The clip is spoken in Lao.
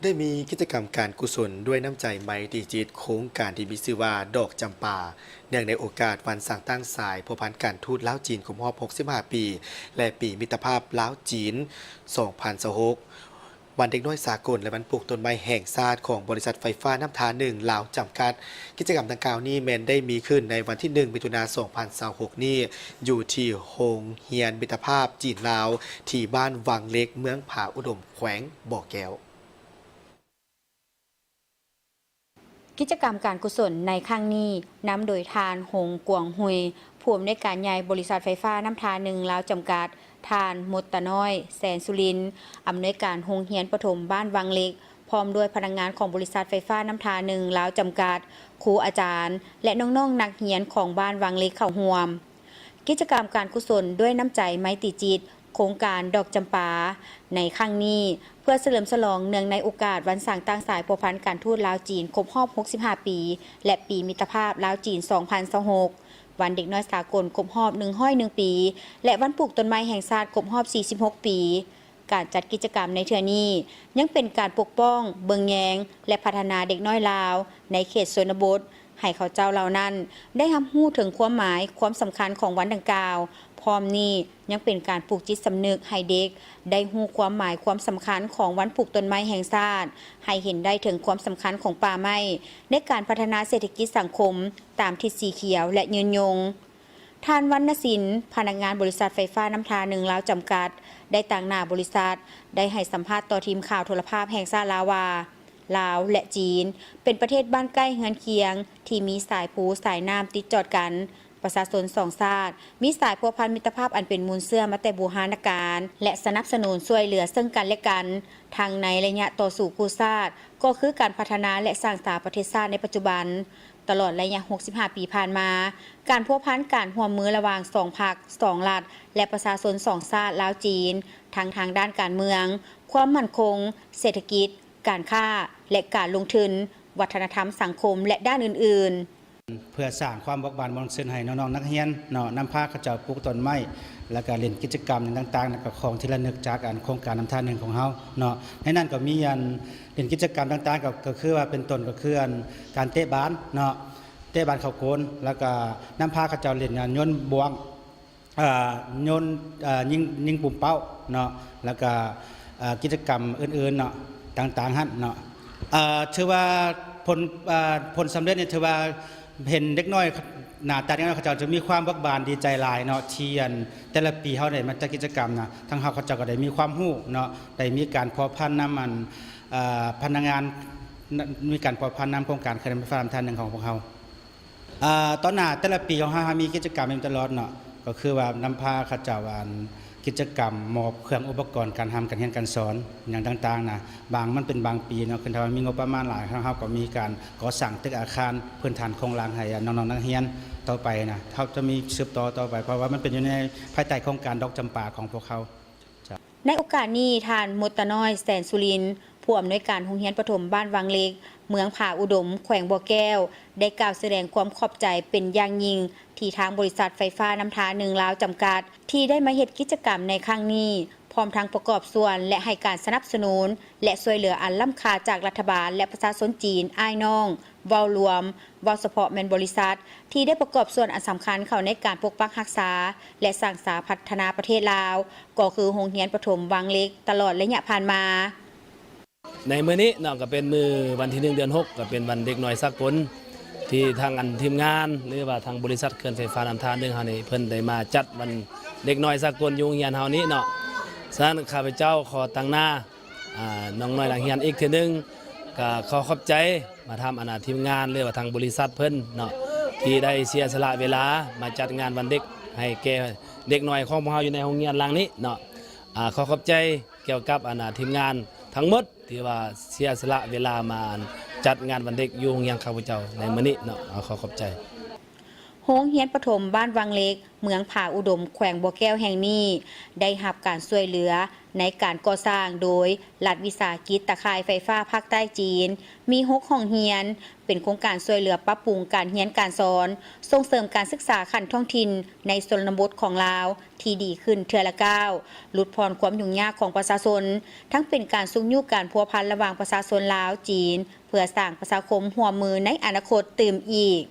ໄດ້ມີກິດຈະກຳການກຸສົນດ້ວຍນ້ຳໃຈໄມຕີຈິດ ໂຄງການທີ່ມີຊື່ວ່າດອກຈຳປາ ເນື່ອງໃນໂອກາດວັນສ້າງຕັ້ງສາຍພົວພັນການທູດລາວ-ຈີນຄົບຮອບຫົກສິບຫ້າປີ ແລະ ປີມິດຕະພາບລາວ-ຈີນ ສອງພັນຊາວຫົກ ວັນເດັກນ້ອຍສາກົນ ແລະ ວັນປູກຕົ້ນໄມ້ແຫ່ງຊາດຂອງບໍລິສັດໄຟຟ້ານ້ຳທາໜຶ່ງລາວຈຳກັດ. ກິດຈະກຳດັ່ງກ່າວນີ້ແມ່ນໄດ້ມີຂຶ້ນໃນວັນທີໜຶ່ງ ມິຖຸນາ ສອງພັນຊາວຫົກນີ້ ຢູ່ທີ່ໂຮງຮຽນມິດຕະພາບຈີນລາວ ທີ່ບ້ານວັງເຫຼັກ ເມືອງຜາອຸດົມ ແຂວງບໍ່ແກ້ວ. ກິດຈະກຳການກຸສົນໃນຄັ້ງນີ້ ນຳໂດຍທ່ານ ຫົງ ກວງຮຸຍ ຜູ້ອຳນວຍການໃຫຍ່ບໍລິສັດໄຟຟ້ານ້ຳທາໜຶ່ງລາວຈຳກັດ, ທ່ານ ມົດຕະນ້ອຍ ແສນສຸລິນ ອຳນວຍການໂຮງຮຽນປະຖົມບ້ານວັງເຫຼັກ ພ້ອມດ້ວຍພະນັກງານຂອງບໍລິສັດໄຟຟ້ານ້ຳທາໜຶ່ງລາວຈຳກັດ, ຄູອາຈານ ແລະ ນ້ອງໆນັກຮຽນຂອງບ້ານວັງເຫຼັກເຂົ້າຮ່ວມ. ກິດຈະກຳການກຸສົນດ້ວຍນ້ຳໃຈໄມຕີຈິດ ໂຄງການດອກຈຳປາ ໃນຄັ້ງນີ້ ເພື່ອສະເຫຼີມສະຫຼອງເນື່ອງໃນໂອກາດວັນສ້າງຕັ້ງສາຍພົວພັນການທູດລາວ-ຈີນຄົບຮອບຫົກສິບຫ້າປີ ແລະ ປີມິດຕະພາບລາວ-ຈີນ ສອງພັນຊາວຫົກ, ວັນເດັກນ້ອຍສາກົນຄົບຮອບໜຶ່ງຮ້ອຍໜຶ່ງປີ ແລະ ວັນປູກຕົ້ນໄມ້ແຫ່ງຊາດຄົບຮອບສີ່ສິບຫົກປີ. ການຈັດກິດຈະກຳໃນເທື່ອນີ້ ຍັງເປັນການປົກປ້ອງ, ເບິ່ງແຍງ ແລະ ພັດທະນາເດັກນ້ອຍລາວໃນເຂດຊົນນະບົດ ໃຫ້ເຂົາເຈົ້າເຫຼົ່ານັ້ນໄດ້ຮັບຮູ້ເຖິງຄວາມໝາຍ, ຄວາມສຳຄັນຂອງວັນດັ່ງກ່າວ. ພ້ອມນີ້ຍັງເປັນການປູກຈິດສຳນຶກໃຫ້ເດັກໄດ້ຮູ້ຄວາມໝາຍ, ຄວາມສຳຄັນຂອງວັນປູກຕົ້ນໄມ້ແຫ່ງຊາດ, ໃຫ້ເຫັນໄດ້ເຖິງຄວາມສຳຄັນຂອງປ່າໄມ້ໃນການພັດທະນາເສດຖະກິດສັງຄົມຕາມທິດສີຂຽວ ແລະ ຍືນຍົງ. ທ່ານ ວັນນະສິນ ພະນັກງານບໍລິສັດໄຟຟ້ານ້ຳທາໜຶ່ງລາວຈຳກັດ ໄດ້ຕາງໜ້າບໍລິສັດ ໄດ້ໃຫ້ສຳພາດຕໍ່ທີມຂ່າວໂທລະພາບແຫ່ງຊາດລາວວ່າ ລາວ ແລະ ຈີນ ເປັນປະເທດບ້ານໃກ້ເຮືອນຄຽງ ທີ່ມີສາຍພູສາຍນ້ຳຕິດຈອດກັນ. ປະຊາຊົນສອງຊາດມີສາຍພົວພັນມິດຕະພາບອັນເປັນມູນເຊື້ອມາແຕ່ບູຮານະການ ແລະ ສະໜັບສະໜູນຊ່ວຍເຫຼືອເຊິ່ງກັນແລະກັນ ທັງໃນໄລຍະຕໍ່ສູ້ກູ້ຊາດ ກໍຄືການພັດທະນາ ແລະ ສ້າງສາປະເທດຊາດໃນປັດຈຸບັນ. ຕະຫຼອດໄລຍະຫົກສິບຫ້າປີຜ່ານມາ, ການພົວພັນການຮ່ວມມືລະຫວ່າງສອງພັກ, ສອງລັດ ແລະ ປະຊາຊົນສອງຊາດລາວ-ຈີນ ທັງທາງດ້ານການເມືອງ, ຄວາມໝັ້ນຄົງ, ເສດຖະກິດ, ການຄ້າ ແລະ ການລົງທຶນ, ວັດທະນະທຳສັງຄົມ ແລະ ດ້ານອື່ນໆ. ເພື່ອສ້າງຄວາມເບີກບານມ່ວນຊື່ນໃຫ້ນ້ອງໆນັກຮຽນເນາະ, ນຳພາເຂົາເຈົ້າປູກຕົ້ນໄມ້ ແລ້ວກະຫຼິ້ນກິດຈະກຳຫຍັງຕ່າງໆ ແລ້ວກະຂອງທີ່ລະນຶກຈາກ ອັນ ໂຄງການນ້ຳທາໜຶ່ງຂອງເຮົາເນາະ. ໃນນັ້ນກໍມີ ອັນ ຫຼິ້ນກິດຈະກຳຕ່າງໆ ກໍ ກໍຄືວ່າເປັນຕົ້ນ ກໍຄື ອັນ ການເຕະບານເນາະ, ເຕະບານເຂົ້າໂກນ ແລ້ວກະນຳພາເຂົາເຈົ້າຫຼິ້ນ ອັນ ໂຍນບ່ວງ ເອີ່ ໂຍນ ເອີ່ ຍິງ ຍິງປຸ້ມເປົ້າເນາະ, ແລ້ວກະ ເອີ່ ກິດຈະກຳອື່ນໆເນາະ ຕ່າງໆຫັ້ນເນາະ. ເອີ່ ຖືວ່າຜົນ ເອີ່ ຜົນສຳເລັດນີ້ ຖືວ່າເຫັນເດັກນ້ອຍ ໜ້າຕາເດັກນ້ອຍເຂົາເຈົ້າຈະມີຄວາມເບີກບານດີໃຈຫຼາຍເນາະ ທີ່ ອັນ ແຕ່ລະປີເຮົາໄດ້ມາຈັດກິດຈະກຳນະ, ທາງເຮົາເຂົາເຈົ້າກໍໄດ້ມີຄວາມຮູ້ເນາະ, ໄດ້ມີການພົວພັນນຳ ອັນ ເອີ່ ພະນັກງານ ມີການພົວພັນນຳໂຄງການເຂື່ອນໄຟຟ້ານ້ຳທາໜຶ່ງຂອງພວກເຮົາ. ອ່າ ຕໍ່ໜ້າແຕ່ລະປີຂອງເຮົາ ເຮົາມີກິດຈະກຳຢູ່ຕະຫຼອດເນາະ, ກໍຄືວ່ານຳພາເຂົາເຈົ້າ ອັນ ກິດຈະກຳມອບເຄື່ອງອຸປະກອນການຮ່ຳການຮຽນການສອນຫຍັງຕ່າງໆນະ, ບາງ ມັນເປັນບາງປີເນາະ, ຄັນຖ້າວ່າມີງົບປະມານຫຼາຍ ເຮົາ ເຮົາກໍມີການກໍ່ສ້າງຕຶກອາຄານພື້ນຖານໂຄງລ່າງໃຫ້ນ້ອງໆນັກຮຽນຕໍ່ໄປນະ, ເຮົາຈະມີສືບຕໍ່ຕໍ່ໄປ ເພາະວ່າມັນເປັນຢູ່ໃນພາຍໃຕ້ໂຄງການດອກຈຳປາຂອງພວກເຮົາ. ໃນໂອກາດນີ້ ທ່ານ ມົດຕະນ້ອຍ ແສນສຸລິນ ຜູ້ອຳນວຍການໂຮງຮຽນປະຖົມບ້ານວັງເຫຼັກ ເມືອງຜາອຸດົມ ແຂວງບໍ່ແກ້ວ ໄດ້ກ່າວສະແດງຄວາມຂອບໃຈເປັນຢ່າງຍິ່ງ ທີ່ທາງບໍລິສັດໄຟຟ້ານ້ຳທາໜຶ່ງລາວຈຳກັດ ທີ່ໄດ້ມາເຮັດກິດຈະກຳໃນຄັ້ງນີ້, ພ້ອມທັງປະກອບສ່ວນ ແລະ ໃຫ້ການສະໜັບສະໜູນ ແລະ ຊ່ວຍເຫຼືອອັນລ້ຳຄ່າຈາກລັດຖະບານ ແລະ ປະຊາຊົນຈີນ ອ້າຍນ້ອງ ເວົ້າລວມ, ເວົ້າສະເພາະແມ່ນບໍລິສັດ ທີ່ໄດ້ປະກອບສ່ວນອັນສຳຄັນເຂົ້າໃນການປົກປັກຮັກສາ ແລະ ສ້າງສາພັດທະນາປະເທດລາວ, ກໍຄືໂຮງຮຽນປະຖົມວັງເຫຼັກ ຕະຫຼອດໄລຍະຜ່ານມາ. ໃນມື້ນີ້ເນາະ ກໍເປັນມື້ວັນທີໜຶ່ງ ເດືອນຫົກ ກໍເປັນວັນເດັກນ້ອຍສາກົນ ທີ່ທາງ ອັນ ທີມງານ ຫຼືວ່າທາງບໍລິສັດເຂື່ອນໄຟຟ້ານ້ຳທາໜຶ່ງເຮົານີ້ ເພິ່ນໄດ້ມາຈັດວັນເດັກນ້ອຍສາກົນຢູ່ໂຮງຮຽນເຮົານີ້ເນາະ. ສະນັ້ນ ຂ້າພະເຈົ້າຂໍຕາງໜ້າ ອ່າ ນ້ອງນ້ອຍນັກຮຽນອີກເທື່ອໜຶ່ງ ກໍຂໍຂອບໃຈມາທາງ ອັນ ທີມງານ ຫຼືວ່າທາງບໍລິສັດເພິ່ນເນາະ ທີ່ໄດ້ເສຍສະຫຼະເວລາມາຈັດງານວັນເດັກໃຫ້ແກ່ເດັກນ້ອຍຂອງພວກເຮົາຢູ່ໃນໂຮງຮຽນຫຼັງນີ້ເນາະ. ອ່າ ຂໍຂອບໃຈກ່ຽວກັບ ອັນ ທີມງານທັງໝົດ ທີ່ວ່າເສຍສະຫຼະເວລາມາ ອັນ ຈັດງານວັນເດັກຢູ່ໂຮງຮຽນຂ້າພະເຈົ້າໃນມື້ນີ້ເນາະ. ຂໍຂອບໃຈ. ໂຮງຮຽນປະຖົມບ້ານວັງເຫຼັກ ເມືອງຜາອຸດົມ ແຂວງບໍ່ແກ້ວແຫ່ງນີ້ ໄດ້ຮັບການຊ່ວຍເຫຼືອໃນການກໍ່ສ້າງໂດຍລັດວິສາຫະກິດຕາຂ່າຍໄຟຟ້າພາກໃຕ້ຈີນ ມີຫົກຫ້ອງຮຽນ ເປັນໂຄງການຊ່ວຍເຫຼືອປັບປຸງການຮຽນການສອນ, ສົ່ງເສີມການສຶກສາຂັ້ນທ້ອງຖິ່ນໃນຊົນນະບົດຂອງລາວ ທີ່ດີຂຶ້ນເທື່ອລະກ້າວ, ຫຼຸດຜ່ອນຄວາມຫຍຸ້ງຍາກຂອງປະຊາຊົນ, ທັງເປັນການຊຸກຍູ້ການພົວພັນລະຫວ່າງປະຊາຊົນລາວ-ຈີນ ເພື່ອສ້າງປະຊາຄົມຮ່ວມມືໃນອະນາຄົດຕື່ມອີກ.